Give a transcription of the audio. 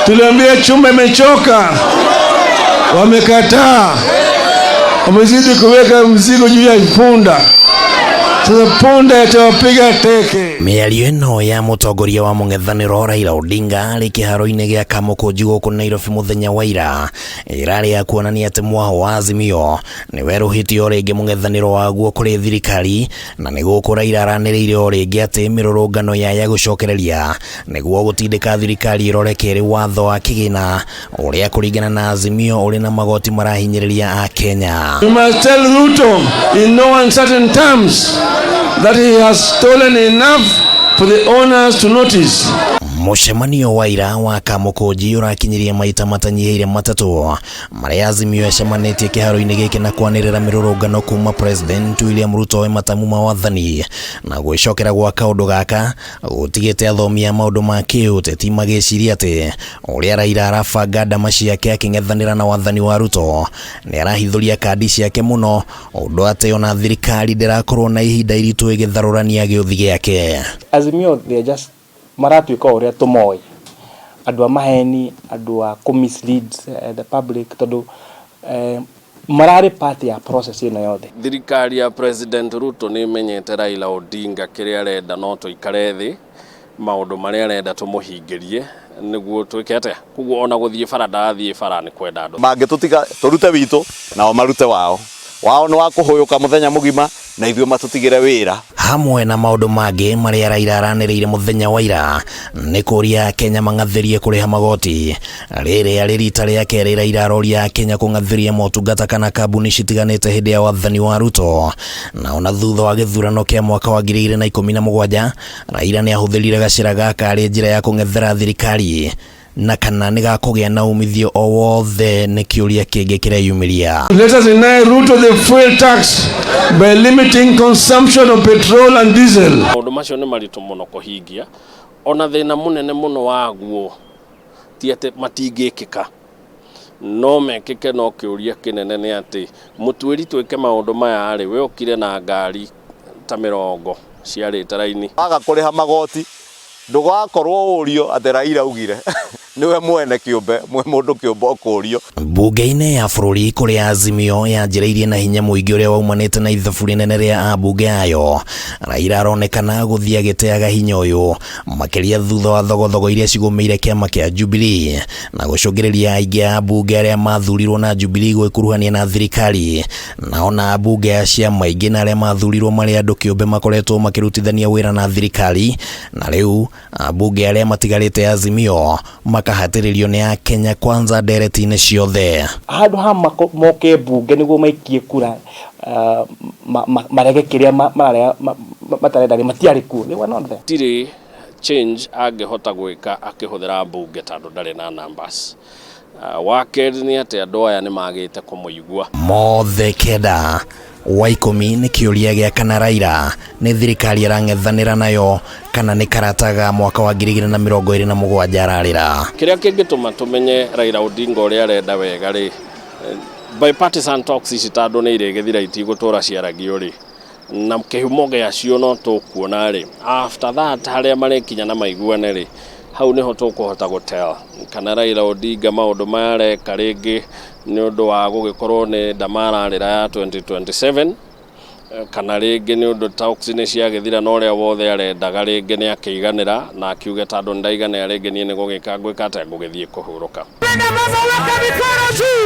Tuliambia chuma imechoka, wamekataa, wamezidi kuweka mzigo juu ya punda. Sasa punda itawapiga teke. Mĩario ĩno ya mũtongoria wa mũng'ethanĩro Raila Odinga arĩ kĩharo-inĩ gĩa Kamũkũnji gũkũ Nairobi mũthenya wa ira ĩrarĩ ya kuonania atĩ mwaho wa Azimio nĩ werũhĩtie o rĩngĩ mũng'ethanĩro waguo kũrĩ thirikari, na nĩ gũkũ Raila aranĩrĩire o rĩngĩ atĩ mĩrũrũngano ya gũcokereria nĩguo gũtindĩka thirikari ĩrore kerĩ watho wa kĩgĩna ũrĩa kũringana na Azimio ũrĩ na magoti marahinyĩrĩria Akenya. You must tell Ruto in no uncertain terms that he has stolen enough for the owners to notice. Mũcemanio wa ira wa Kamũkũnji ũrakinyirie maita matanyihĩire 3 marĩa Azimio ĩcemanĩtie kĩharo-inĩ gĩkĩ na kwanĩrĩra mĩrũrũngano kuma President William Ruto we matamu ma wathani, na gwĩcokera gwa kaũndũ gaka gũtigĩte athomi a maũndũ ma kĩũteti magĩciria atĩ ũrĩa Raila arabanga ndama ciake akĩng'ethanĩra na wathani wa Ruto nĩ arahithũria kandi ciake mũno, ũndũ atĩ ona thirikari ndĩrakorwo na ihinda iritũ ĩgĩtharũrania gĩũthi gĩake. Azimio, they are just maratuĩka o ũrĩa tũmoĩ, andũ a maheni, andũ a kũ mislead the public, tondũ mararĩ part ya process ĩno yothe. Thirikari ya President Ruto nĩ ĩmenyete Raila Odinga kĩrĩa arenda, no tũikare thĩ maũndũ marĩa arenda tũmũhingĩrie nĩguo twĩke atĩa. Koguo ona gũthiĩ bara ndarathiĩ bara nĩ kwenda andũ. Mangĩtũtiga tũrute witũ nao marute wao, wao nĩ wa kũhũyũka mũthenya mũgima na ithuĩ matũtigĩre wĩra. Hamwe na maũndũ mangĩ marĩa Raila aranĩrĩire mũthenya wa ira nĩ kũria Kenya mang'athĩrie kũrĩha magoti. Rĩrĩ arĩ rita rĩa kerĩ Raila aroria Kenya kũng'athĩria motungata kana kambuni citiganĩte hĩndĩ ya wathani wa Ruto, na ona thutha wa gĩthurano kĩa mwaka wa 2017 Raila nĩ ahũthĩrire gacĩra gaka arĩ njĩra ya kũng'ethera thirikari, na kana nĩ gakũgĩa na umithio o wothe nĩ kĩũria kĩngĩ kĩreyumĩria. Let us deny Ruto the fuel tax by limiting consumption of petrol and diesel. Maũndũ macio nĩ maritũ mũno kũhingia, ona thĩna mũnene mũno waguo ti atĩ matingĩkĩka, no mekĩke, no kĩũria kĩnene nĩ atĩ mũtuĩri twĩke maũndũ maya rĩ, we ũkire na ngari ta 40 ciarĩte raini. Waga kũrĩha magoti ndũgakorwo ũrio atĩ Raila augire nĩwe mwene kĩũmbe, mwe mũndũ kĩũmbe ũkũrio. Mbunge-inĩ ya bũrũri kũrĩa Azimio yanjĩrĩirie na hinya mũingĩ ũrĩa waumanĩte na ithabu rĩnene rĩa ambunge ayo, Raila aronekana gũthiĩ agĩteaga hinya ũyũ makĩria thutha wa thogothogo iria cigũmĩire kĩama kĩa Jubilee na gũcũngĩrĩria aingĩ a ambunge arĩa mathurirwo na Jubilee gwĩkuruhania na thirikari, na ona ambunge a ciama ingĩ na arĩa mathurirwo marĩ andũ kĩũmbe makoretwo makĩrutithania wĩra na thirikari, na rĩu ambunge arĩa matigarĩte Azimio makahatĩrĩrio nĩ Akenya Kwanza ndereti-inĩ ciothe. Handũ ha moke mbunge nĩguo maikie kura, marege kĩrĩa mararega, matarenda rĩ, matiarĩ kuo. They were not there. Tirĩ change angĩhota gwĩka akĩhũthĩra mbunge tondũ ndarĩ na numbers. Wa kerĩ nĩ atĩ andũ aya nĩ magĩte kũmũigua. Mothe 9 wa 10 nĩ kĩũria gĩa kana Raila nĩ thirikari arang'ethanĩra nayo kana nĩ karata ga mwaka wa 2027 ararĩra. Kĩrĩa kĩngĩtũma tũmenye Raila Odinga ũrĩa arenda wega rĩ, bipartisan talks ici tondũ nĩ irĩgĩthira itigũtũra ciaragio rĩ, na kĩhumo gĩacio no tũkuona rĩ, after that harĩa marĩkinya na maiguane rĩ, hau nĩho tũkũhota gũtell kana Raila Odinga maũndũ maya areka rĩngĩ nĩ ũndũ wa gũgĩkorwo nĩ ndama ararĩra ya 2027, kana rĩngĩ nĩ ũndũ talks nĩ ciagĩthira na ũrĩa wothe arendaga rĩngĩ nĩ akĩiganĩra na akiuge tondũ nĩ ndaiganĩra rĩngĩ niĩ nĩ gũgĩka ngwĩka atĩa, ngũgĩthiĩ kũhurũka. Baba, weka mikono juu.